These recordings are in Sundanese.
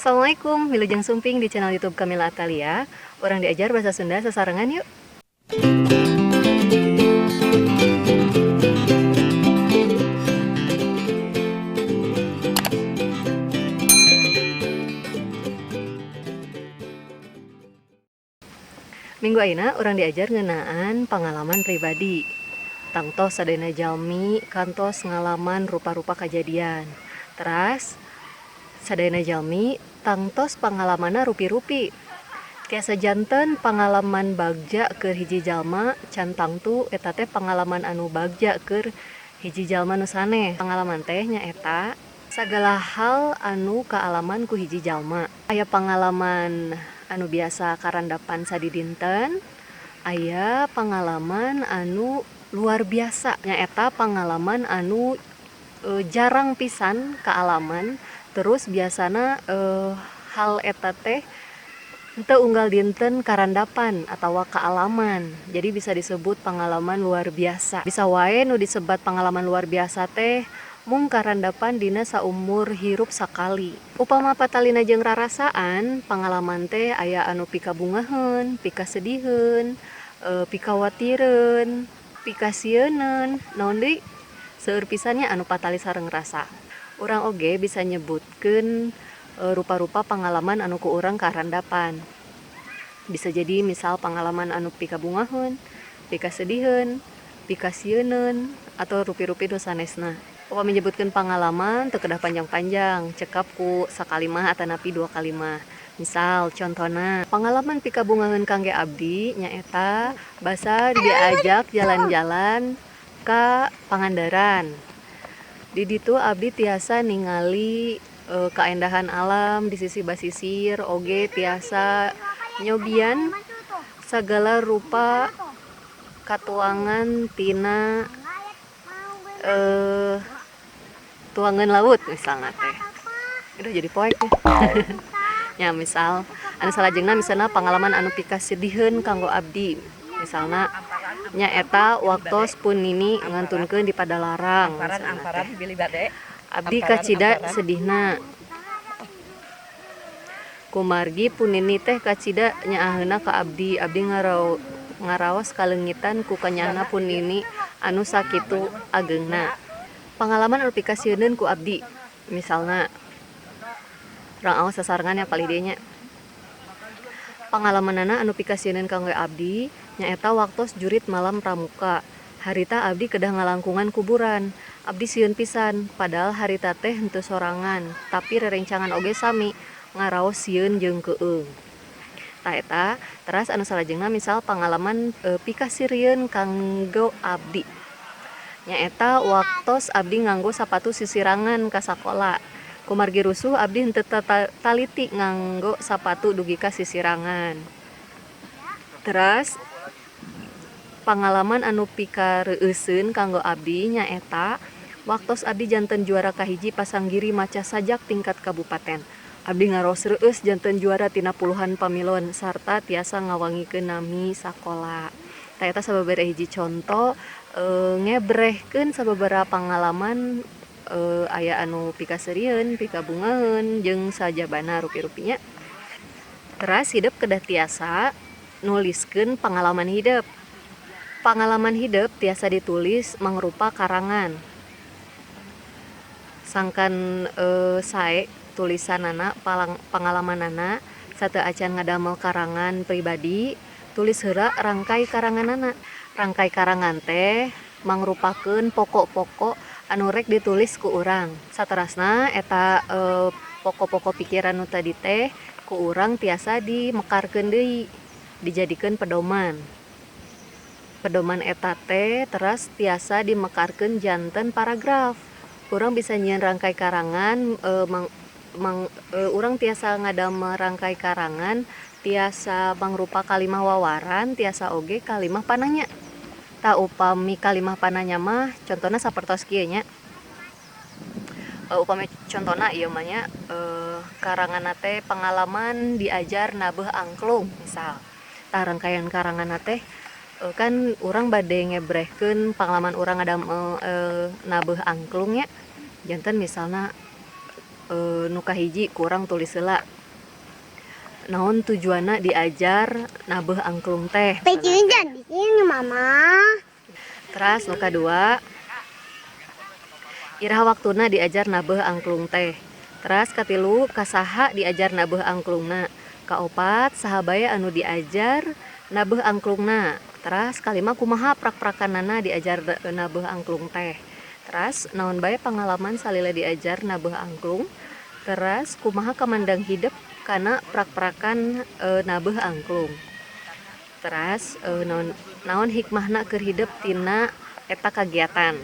Assalamualaikum, wilujeng sumping di channel YouTube Kamila Atalia. Urang diajar bahasa Sunda sasarengan yuk. Minggu ayeuna urang diajar ngeunaan pangalaman pribadi. Tangtos sadayana jalmi kantos ngalaman rupa-rupa kajadian. Teras sadayana jalmi tangtos pangalamanna rupi-rupi. Tiasa janten pangalaman bagja keur hiji jalma can tangtu eta teh pangalaman anu bagja keur hiji jalma nu sanes. Pangalaman teh nyaeta sagala hal anu kaalaman ku hiji jalma. Aya pangalaman anu biasa karandapan sadidinten, aya pangalaman anu luar biasa nyaeta pangalaman anu jarang pisan kaalaman terus biasana hal eta teh henteu unggal dinten karandapan atawa kaalaman. Jadi bisa disebut pangalaman luar biasa. Bisa wae nu disebat pangalaman luar biasa teh mung karandapan dina saumur hirup sakali. Upama patalina jeung rarasaan, pangalaman teh aya anu pikabungaheun, pikasediheun, pikawatireun, pikasieuneun, naon deui? Seueur pisan nya anu patali sareng rasa. Urang oge bisa nyebutkeun rupa-rupa pangalaman anu ku urang karandapan. Bisa jadi misal pangalaman anu pikabungaheun, pikasediheun, pikasieuneun, atau rupi-rupi nu sanesna. Upami nyebutkeun pangalaman teu kedah panjang-panjang, cekap ku sakalimah atanapi dua kalimah. Misal contona, pangalaman pikabungaheun kangge abdi nyaeta basa diajak jalan-jalan ka Pangandaran. Di ditu abdi tiasa ningali kaendahan alam di sisi basisir oge tiasa nyobian sagala rupa katuangan tina tuangan laut misalna teh. Aduh, jadi poek ya. Ya, misal anu salajengna misalna pangalaman anu pikasediheun kanggo abdi. Misalna nyaeta waktos pun nini ngantunkeun di Padalarang misalna teh. Abdi kacida sedihna. Kumargi pun nini teh kacida nyaaheuna ka abdi, abdi ngaraos kaleungitan ku kanyaahna pun nini anu sakitu ageungna. Pangalaman anu pikasieuneun ku abdi misalna urang aos sasarengan nya palih dieu nya. Pangalamanana anu pikasieuneun kangge abdi nyaeta waktos jurit malam pramuka. Harita abdi kedah ngalangkungan kuburan. Abdi sieun pisan, padahal harita teh henteu sorangan, tapi rerencangan oge sami ngaraos sieun jeung keueung. Tah eta, teras anu salajengna misal pangalaman pikasirieun kanggo abdi. Nyaeta waktos abdi nganggo sapatu sisirangan ka sakola. Kumargi rusuh abdi henteu taliti nganggo sapatu dugi ka sisirangan. Teras pangalaman anu pikareueuseun kanggo abdi nyaeta waktos abdi janten juara kahiji pasanggiri maca sajak tingkat kabupaten. Abdi ngaraos reueus janten juara tina puluhan pamilon sarta tiasa ngawangikeun nami sakola. Tah eta sababaraha hiji conto ngebrehkeun sababaraha pangalaman aya anu pikaseurieun, pikabungaheun jeung sajabana rupi-rupinya. Teras hidep kedah tiasa nuliskeun pangalaman hidep. Pangalaman hidep tiasa ditulis mangrupa karangan. Sangkan sae tulisanana pangalamanana sateu acan ngadamel karangan pribadi, tulis heula rangkai karanganana. Rangkai karangan teh mangrupakeun pokok-pokok anu rek ditulis ku urang. Saterasna eta pokok-pokok pikiran nu tadi teh ku urang tiasa dimekarkeun deui, dijadikeun pedoman. Pedoman eta teh teras tiasa dimekarkeun janten paragraf. Urang bisa nyieun rangkai karangan urang tiasa ngadamel rangkai karangan tiasa mangrupa kalimah wawaran, tiasa oge kalimah pananya. Tah upami kalimah pananya mah contona sapertos kieu nya. Upami contona ieu mah nya karanganna teh pangalaman diajar nabeuh angklung misal. Tah rangkaian karanganna teh kan urang bade ngebrehkeun pangalaman urang ngadamel nabeuh angklung nya. Janten misalna Nu kahiji ku urang tulis heula naon tujuanna diajar nabeuh angklung teh. Pecinya jangan di sini, Mama. Teras nu kadua, iraha waktuna diajar nabeuh angklung teh? Teras katilu, ka saha diajar nabeuh angklungna? Kaopat, saha bae anu diajar nabeuh angklungna? Teras kalima, kumaha prak-prakanana diajar nabeuh angklung teh? Teras naon bae pangalaman salila diajar nabeuh angklung? Teras kumaha kamandang hidep kana prak-prakan nabeuh angklung? Teras naon naon hikmahna keur hidep tina eta kagiatan?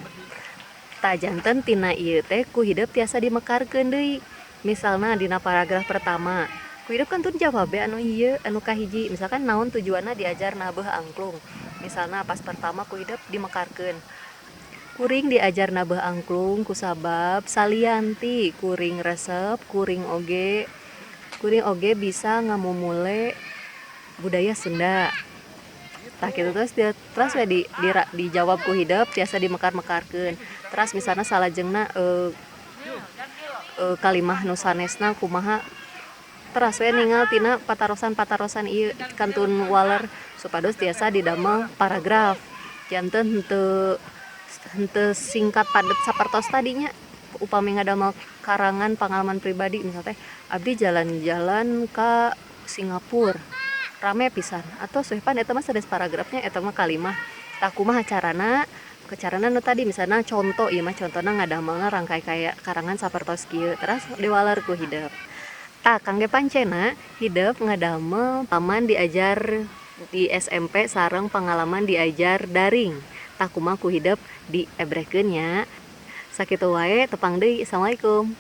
Tah, janten tina ieu teh ku hidep tiasa dimekarkeun deui. Misalna dina paragraf pertama ku hidep kantun jawab we anu ieu, anu kahiji, misalkan naon tujuanna diajar nabeuh angklung. Misalna pas pertama ku hidep dimekarkeun, "Kuring diajar nabeuh angklung kusabab salian ti kuring resep, kuring oge bisa ngamumule budaya Sunda." Tah, kitu. Terus teras we dijawab ku hidep, tiasa dimekar-mekarkeun. Teras misalna salajengna kalimah nu sanesna kumaha, teras we ningal tina patarosan-patarosan ieu, kantun waler supados tiasa didamel paragraf. Janten henteu henteu singkat padet sapertos tadi nya. Upami ngadamel karangan pangalaman pribadi, misal teh, "Abdi jalan-jalan ka Singapura, rame pisan," atos we pan eta mah sanes paragrafnya, eta mah kalimah. Tah, kumaha carana? Carana nu tadi, misalna conto ieu mah, contona ngadamelna rangkai kaya karangan sapertos kieu, teras diwaler ku hidep. Tah, kangge pancena hidep ngadamel pengalaman diajar di SMP sareng pangalaman diajar daring. Tah, kumaha ku hidep diebrehkeun nya. Sakitu wae, tepang deui. Assalamualaikum.